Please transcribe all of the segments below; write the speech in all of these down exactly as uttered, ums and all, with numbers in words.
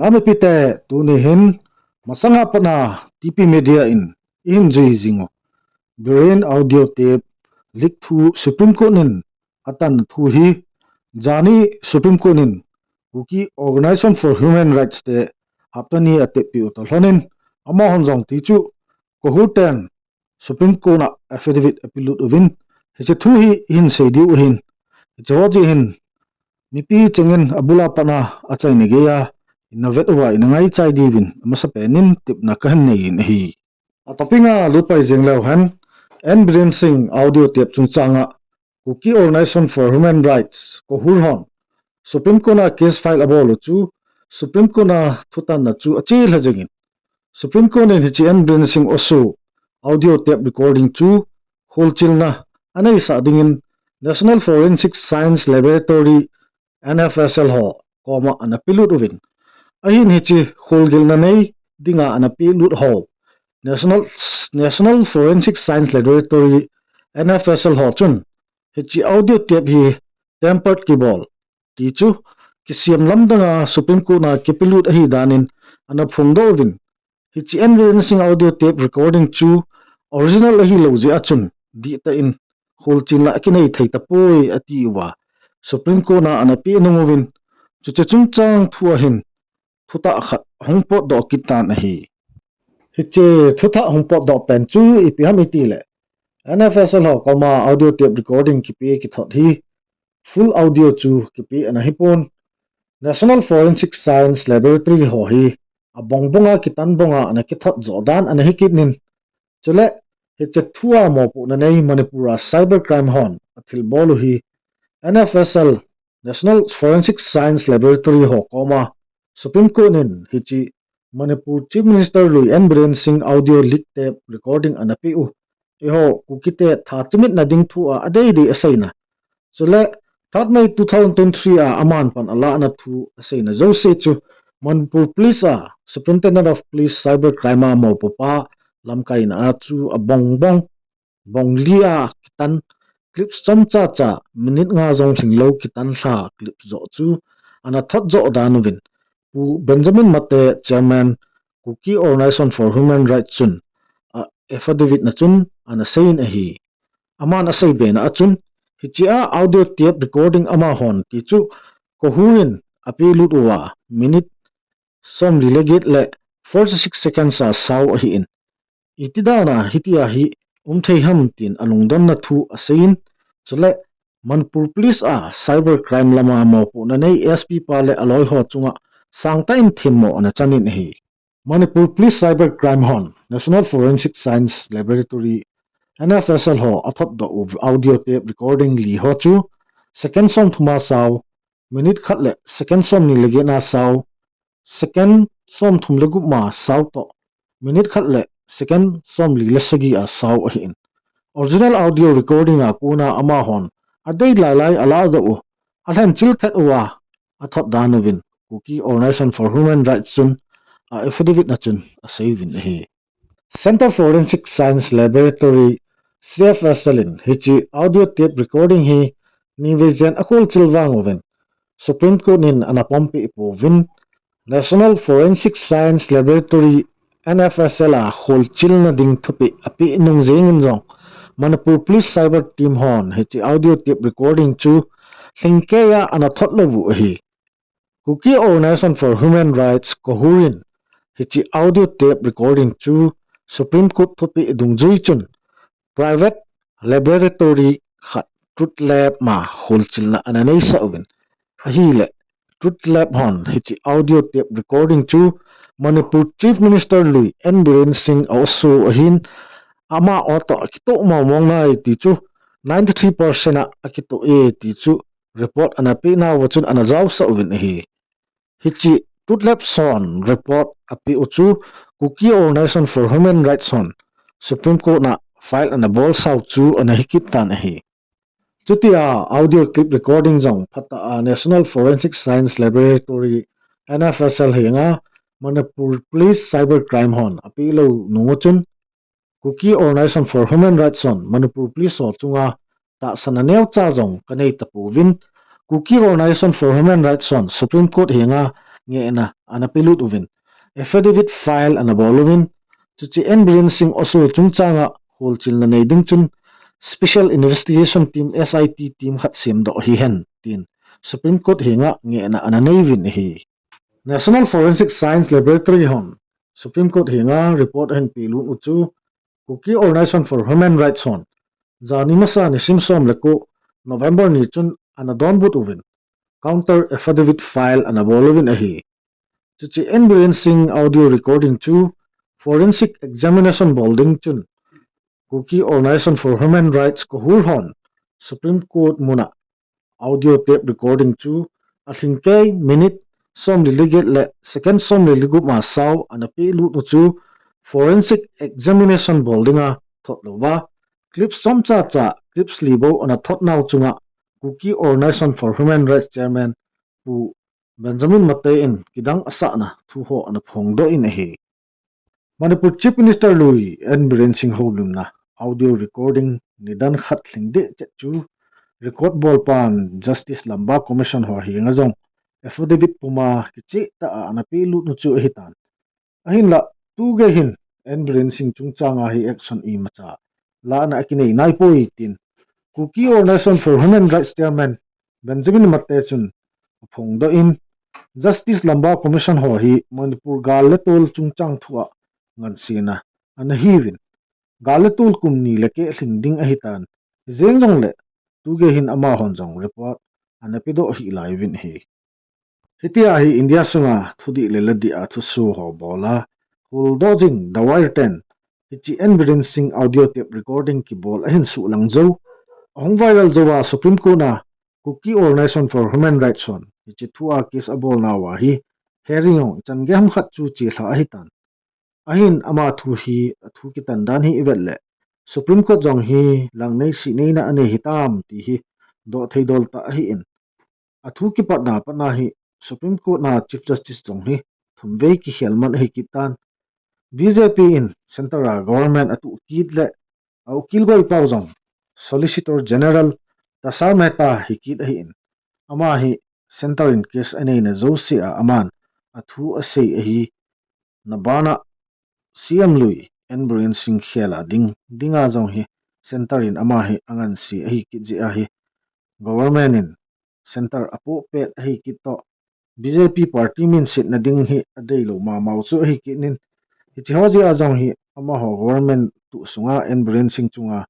Amipite, tuni hin masanga pat a T P Media in ihin jui jing u Biren audio tape leak thu Supreme Court in atan thu hi, jani Supreme Court in Kuki Organization for Human Rights te hapta ni atep pi u toh lhon in, amahon jong ti chu KOHUR ten Supreme Court a affidavit apelut uvin, hiche thu hi ihin sei diu ahin. Hiche ho chu hin mipi chengin abul a pat a achaina geiya ina vet uva ina ngaichai diuvin amasapen in tepna kahin nei in ahi. Atopic a lut pai jeng leu hen, N Biren Singh audio tape chungchang a Kuki Organization for Human Rights, KOHUR hon Supreme Court a case file abol u chu, Supreme Court a thutanna chu ache lha jengin, Supreme Court in hiche N Biren Singh Osu audio tape recording chu kholchilna aneisah dingin National Forensic Science Laboratory, N F S L ho koma ana pelut uvin, ahin hiche kholgilna nei dinga ana pelut ho National, National Forensic Science Laboratory, N F S L ho chun hiche audio tape hi tampered kibol ti chu kisem lamdang a Supreme Court a kipelut ahi danin ana phongdoh uvin, hiche N Biren Singh audio tape recording chu original ahilou jeh a chun dihtah in kholchilna akinei thei tapoi ati uva Supreme Court a ana peh nung uvin, chuche chungchang thu a hin thutah khat hung potdoh kit tan ahi. Hiche thutah hung potdoh pen chu ipi ham itile, N F S L ho koma audio tape recording kipe kithot hi full audio chu kipe ana hipon, National Forensic Science Laboratory ho hi abongbong a kitan bong a ana kithot joh dan ana hi kit in, chule hiche thu a mopohna nei Manipur a cyber crime hon athilbol u hi N F S L, National Forensic Science Laboratory ho koma Supreme Court in hiche Manipur Chief Minister lui N Biren Singh audio leak tape recording ana peh u, eiho Kuki te tha chimitna ding thu a adeidei aseina, chule third May two thousand twenty-three a aman pan alahna thu aseina jouse chu Manipur Police a Superintendent of Police Cyber Crime a mopopa lamkaina a chu abongbong, bong li a kitan clips chomcha cha, minute nga jong lhinglou kitan lha clips joh chu ana thot joh dan uvin, Pu Benjamin Mate, Chairman, Kuki Organization for Human Rights chun a affidavit na chun ana seiyin ahi. Aman asei bena a chun, hiche a audio tape recording amahon ti chu KOHUR in apelut uva minute somli le get le forty-six seconds a sao ahin, iti dan a hitia hi umthei ham tin alungdonna thu aseiyin, chule Manipur Police a cyber crime lama mopohna nei S P pa le aloi ho chunga sangtah in themmo ana chanin ahi. Manipur Police Cyber Crime hon National Forensic Science Laboratory, N F S L ho athotdoh u audio tape recording li ho chu second somthum a sao, minute khat le second somni le get na sao, second somthum le gup ma sao toh, minute khat le second somli le sagi a sao ahin, original audio recording a kona amahon adei lailai alahdoh u, alhenchil thet uva athot dan uvin Kuki Organization for Human Rights chun a affidavit na chun aseiuvin ahi. Centre Forensic Science Laboratory, C F S L in hiche audio tape recording hi nivei jen akholchil vang uvin, Supreme Court in ana pompeh pouvin, National Forensic Science Laboratory, N F S L a kholchilna ding thupeh apeh nung jengin jong, Manipur Police Cyber Team hon hiche audio tape recording chu lhingkeiya ana thot lou u ahi. Kuki Organization for Human Rights, KOHUR in hiche audio tape recording chu Supreme Court thupeh dungjui chun private laboratory khat Truth Lab ma kholchilna ana neisah uvin, ahile Truth Lab hon hiche audio tape recording chu Manipur Chief Minister lui N Biren Singh a-oso ahin, ama o toh akitoh mong mong nai ti chu ninety-three percent a akitoh e ti chu report ana peh nauva chun ana jaosah uvin ahi. Hiche Truth Lab hon report apeh u chu Kuki Organization for Human Rights hon Supreme Court a file ana bolsau chu ana hikit tan ahi. Chutia audio clip recording jong phatah a National Forensic Science Laboratory, N F S L henga Manipur Police Cyber Crime hon apeh lou nung u chun, Kuki Organization for Human Rights hon Manipur Police ho chunga tahsanna neocha jong kanei tapouvin, Kuki Organization for Human Rights hon Supreme Court henga ngehna ana pelut uvin, affidavit file ana bol uvin, chuche N Biren Singh Oso chungchanga holchilna nei ding chun Special Investigation Team, S I T team khat semdoh hihen, tin Supreme Court henga ngehna ana nei uvin ahi. National Forensic Science Laboratory hon Supreme Court henga report ahin pelut u chu Kuki Organization for Human Rights hon jani masa nisim som le ko November ni chun ana donbut uvin, counter affidavit file ana bol uvin ahi. Chuche N Biren Singh audio recording chu forensic examination bol ding chun Kuki Organization for Human Rights, KOHUR hon Supreme Court muna audio tape recording chu alhingkei minute somli le get le second somli le gup ma sao ana pelut u chu forensic examination bol dinga thot louva clips chomcha cha, clips li bou ana thot nau chunga Kuki Organization for Human Rights Chairman Pu Benjamin Mate in kidang asahna thu ho ana phongdoh in ahi. Manipur Chief Minister lui N Biren Singh houlimna audio recording nidan khat lhing deh chet chu record bolpan Justice Lamba Commission ho henga jong affidavit puma kicheh tah a ana pelut u chu ahitan. Ahinla, tugei hin N Biren Singh chungchanga hi action imacha lana akinei naipoi tin Kuki Organization for Human Rights Chairman Benjamin Mate chun aphongdoh in, Justice Lamba Commission ho hi Manipur gal le tol chungchang thua ngansena ana hiuvin, gal le tol kum ni le keh lhing ding ahitan, hijeng jongle tugei hin amahon jong report ana pedoh hih lai uvin ahi. Hitia hi India sunga thudih le ladih a thuso ho bola holdoh jing dawair ten hiche N Biren Singh audio tape recording kibol ahin suhlang jou, ahung viral jouva Supreme Court a Kuki Organization for Human Rights hon hiche thua case abolnauva hi hearing jong ichan gei ham khat chu chelha ahitan. Ahin ama thu hi, athu kitan dan hi ivet le Supreme Court jong hi langneisih neina anei hitam ti hi doh thei dol tah ahin, athu kipatna patna hi Supreme Court na Chief Justice jong hi thumvei kikhel man ahi kit tan. B J P in centre a government atuh kit le aukil goipau jong Solicitor General Tushar Mehta hi kit ahin, ama hi centre in case aneina jouse a aman athu asei ahi. Nabana C M lui N Biren Singh khela ding dinga jong hi centre in ama hi anganse ahi kit jeh ahi. Government in centre apoh pet ahi kit toh B J P party minsetna ding hi adeilou mamau chu ahi kit in, hiche ho jeh a jong hi amaho government tuh sunga N Biren Singh chunga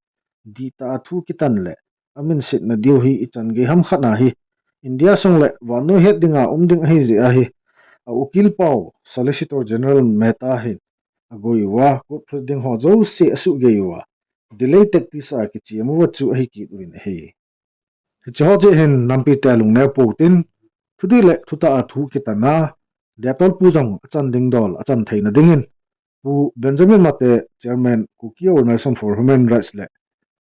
dihtah a thu kitan le aminsetna diu hi ichan gei ham khat na hi India sung le vannoi het dinga um ding ahi jeh ahi. Aukil pau Solicitor General Mehta hin agoi uva court proceeding ho jouse asuhgei uva delay tactics a kichem uva chu ahi kit uvin ahi. Hiche ho jeh hin nampi te lungneo pou tin, thudih le thutah a thu kitan a, Dettol pu jong achan ding dol achan theina dingin, Pu Benjamin Mate, Chairman Kuki Organization for Human Rights le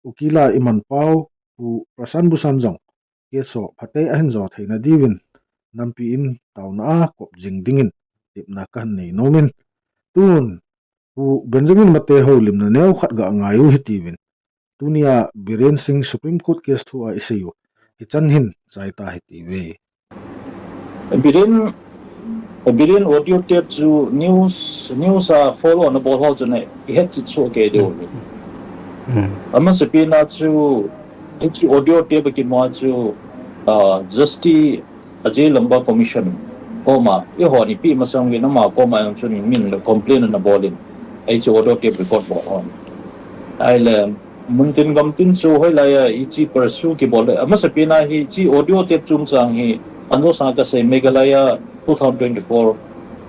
ukila iman pau Pu Prashant Bhushan jong case ho phatei ahin jo theina diuvin nampi in taona a kop jing dingin tepna kahin nei nomin, tun Pu Benjamin Mate houlimna neo khat ga ngai u hitiuvin, tunia Biren Singh Supreme Court case thua isei u hichan hin chaita hitiuve. Biren, Biren audio tape chu news, news a follow na bol ho chun ihet cheh soh kei diu. Amasapena chu hiche audio tape kimu chu Justice Ajay Lamba Commission koma eihon ipi masang uvin ama koma jong chun min le complain ana bol in, hiche audio tape record bol hon. Ahile muntin gamtin chu hoilai a hiche pursue kibol le, amasapena hiche audio tape chungchang hi anjo sanga kasei Meghalaya two thousand twenty-four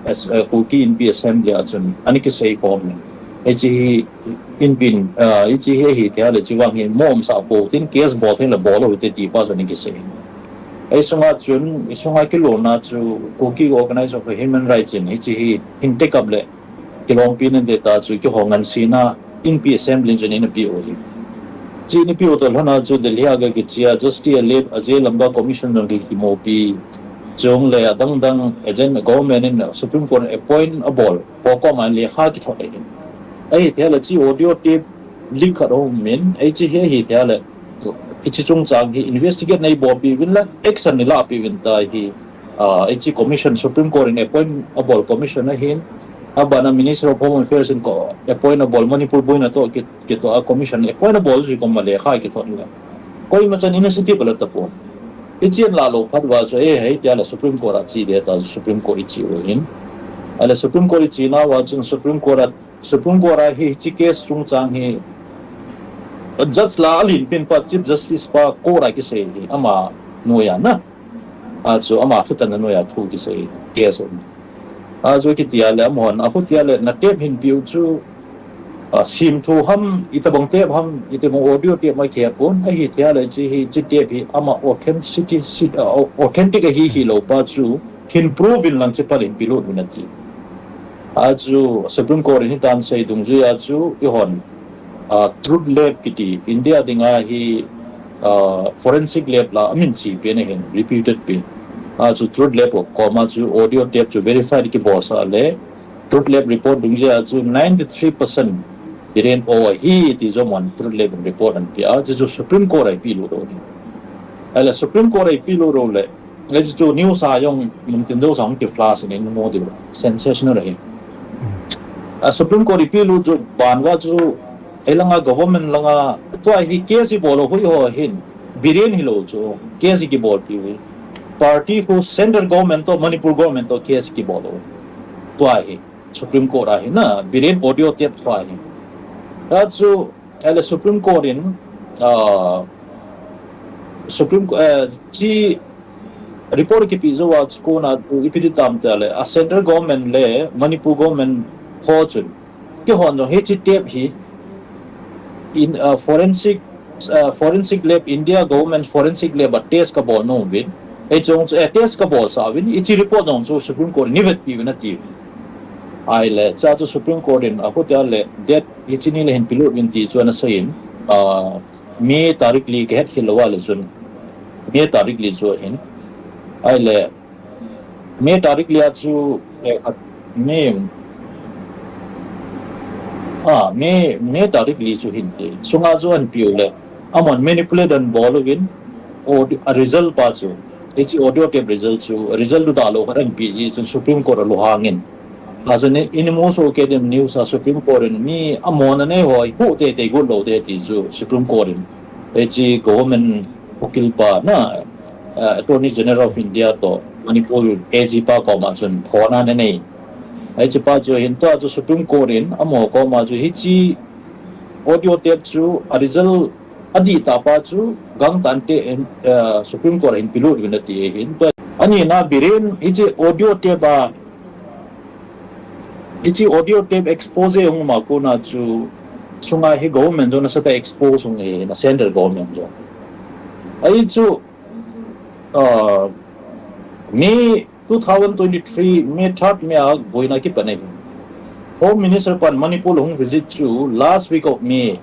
as Kuki Inpi Assembly a chun ana kisei khom in, hiche hi Inpin, hiche hi ahithei le chuvang hi mo umsah pou tin case bol thei le bol u hite ti pa chu ana kisei. Hisunga chun, hisunga kilona chu Kuki Organization for Human Rights in hiche hi hin take up le kilompi nante ta chu keiho ngansena Inpi Assembly in chun eina peh u ahi. Hiche eina peh u toh lhona chu Delhi a ga kichea Justice Ajay Lamba Commission jong kimupi, chule adang dang agent government in Supreme Court appoint abol ho koma lekha kithot ahin. Ahithei le hiche audio tape leak khat aumin, hiche hi ahithei le hiche chungchang hi investigate neibolpi uvin le action neilahpi uvin tia hi uh, hiche commission Supreme Court in appoint abol commission ahin, abana Minister of Home Affairs in ko appoint abol Manipur boina toh ki, kitoh a commission appoint abol ji koma lekha kithot le. Koima chan initiative la tapon. Hiche ahin la lou phat uva chu, eh, hitia le Supreme Court a che ding tia Supreme Court i che u ahin. Ahile Supreme Court i chena uva chun Supreme Court a, Supreme Court a hi hiche case chungchang hi judge la alen pen pa, Chief Justice pa court a kisei hi ama noiya na. Achu ama thutanna noiya thu kisei case um. Achu kitia le amahon, ahutia le na tape hin piu chu, a, sim thu ham, itobang tape ham, itobang audio tape ma khe pon, ahithia le hiche hi, hiche tape hi ama authenticity, si-, a, au-, authentic ahi hilou pa chu hin prove in lang hiche pa le hin pelut uvin ati. Achu Supreme Court in hitin asei dungjuiya chu eihon, a, Truth Lab kiti India dinga hi, a, forensic lab la amin chepen ahin, reputed pen. Achu Truth Lab koma chu audio tape chu verified kibolsah le, Truth Lab report dungjuiya chu ninety-three percent Biren o ahi ti chu amahon Truth Lab in report ahin pea, chuchu Supreme Court a ipelut u ahi. Ahile Supreme Court a ipelut u le, hichu news a jong mun tin jousea hung kiflash in imu diu, sensational ahi. A Supreme Court ipelut chu ban uva chu, eilanga government langa, tua hi case ibol u hi eiho ahin, Biren hilou chu, case kibolpiu hi. Party khu central government toh, Manipur government toh case kibol u. Tua hi, Supreme Court a hi na, Biren audio tape tua hi. Achu, ahile Supreme Court in, ah, Supreme Co-, eh, hiche report kipe jouva chu kona chu ipi ti tam tia le, a central government le Manipur government ho chun, keihon jong hiche tape hi in, ah, forensic, ah, forensic lab, India government forensic lab a test kabol nom uvin. Hiche jong chu, eh, test kabolsah uvin, hiche report jong chu Supreme Court in eivetpi uvin ati. Ahile, chuchu Supreme Court in ahutia le date hiche ni le hin pelut uvin ti chu ana seiyin, ah, May tarik li kahet khel lou a le chun, May tarik li chu ahin. Ahile, May tarik li a chu, eh, khat, May, ah, May, May tarik li chu hinte. Sunga chu ahin piu le, amahon manipulate ahin bol uvin, audi-, a result pa chu, hiche audio tape result chu, result chu dalou khat ahin pe ji chun Supreme Court a lunghang in. Achun in, in imu soh kei dem news a Supreme Court in mi amahon anei ho hi hu teitei got lou ding ti chu Supreme Court in. Hiche government ukil pa na, eh, Attorney General of India toh Manipur A G pa koma chun phone ana nei. Hiche pa chu hin tua chu Supreme Court in amaho koma chu hiche audio tape chu a result adih tah pa chu gangtah in te, eh, Supreme Court a hin pelut uvin ati ahin. Tua, ani na Biren hiche audio tape a, hiche audio tape expose hung um a kona chu sunga hi government jong nasatah a expose hung ahi na, central government jong. Ahi chu, ah, May two thousand twenty-three, May third May a boina kipan ahi. Home Minister pan Manipur hung visit chu last week of May.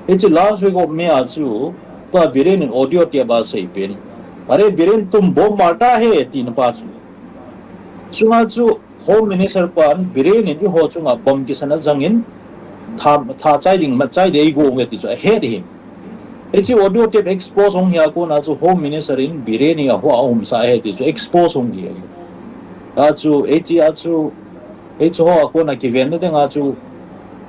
Hiche last week of May a chu, tua Biren in audio tape a asei pen, "अरे बीरेन, तुम बम मारता है," tina pa chu. Sunga chu Home Minister pan Biren in eiho chunga bomb kisan ajang in, tha, tha chai ding, ma chai ding eigo nge ti chu ahet ahi. Hiche audio tape expose hung hi a kona chu Home Minister in Biren in aho a umsa ahi ti chu expose hung hi ahi. Achu, hiche a chu, hiche ho a kona kivenna dinga chu,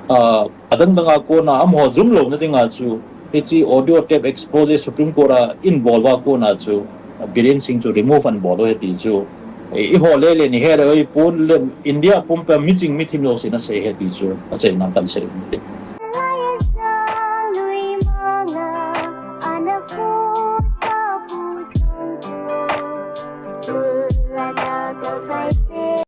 ah, adang dang a kona amaho jumlouna dinga chu, hiche audio tape expose Supreme Court a in bol uva kona chu, Biren Singh chu remove ahin bol u ahi ti chu, eh, eiho le le ni he le oi pon le India pumpi a miching mithim jouse in asei ahi ti chu, achaina kahin sei.